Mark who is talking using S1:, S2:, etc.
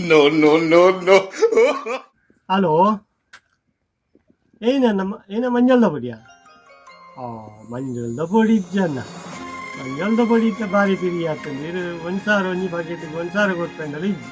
S1: No, no, no, no.
S2: Hello, ಏನ ನಮ್ಮ ಏನ ಮಂಜಲ್ದ ಪೊಡಿಯಾ? ಆ ಮಂಜಲ್ದ ಪೊಡಿ ಇಜ್ಜನ್ನ. ಮಂಜಲ್ದ ಪೊಡಿ ಇತ್ತ ಬಾರಿ ಪಿರಿ ಆತಂದು. ಇರು ಒಂದ್ಸಾರ ಒಂಜಿ ಬಕೆಟ್ ಒಂದ್ಸಾರ ಕೊರ್ಪೆಂಡಲ ಇಜ್ಜಿ.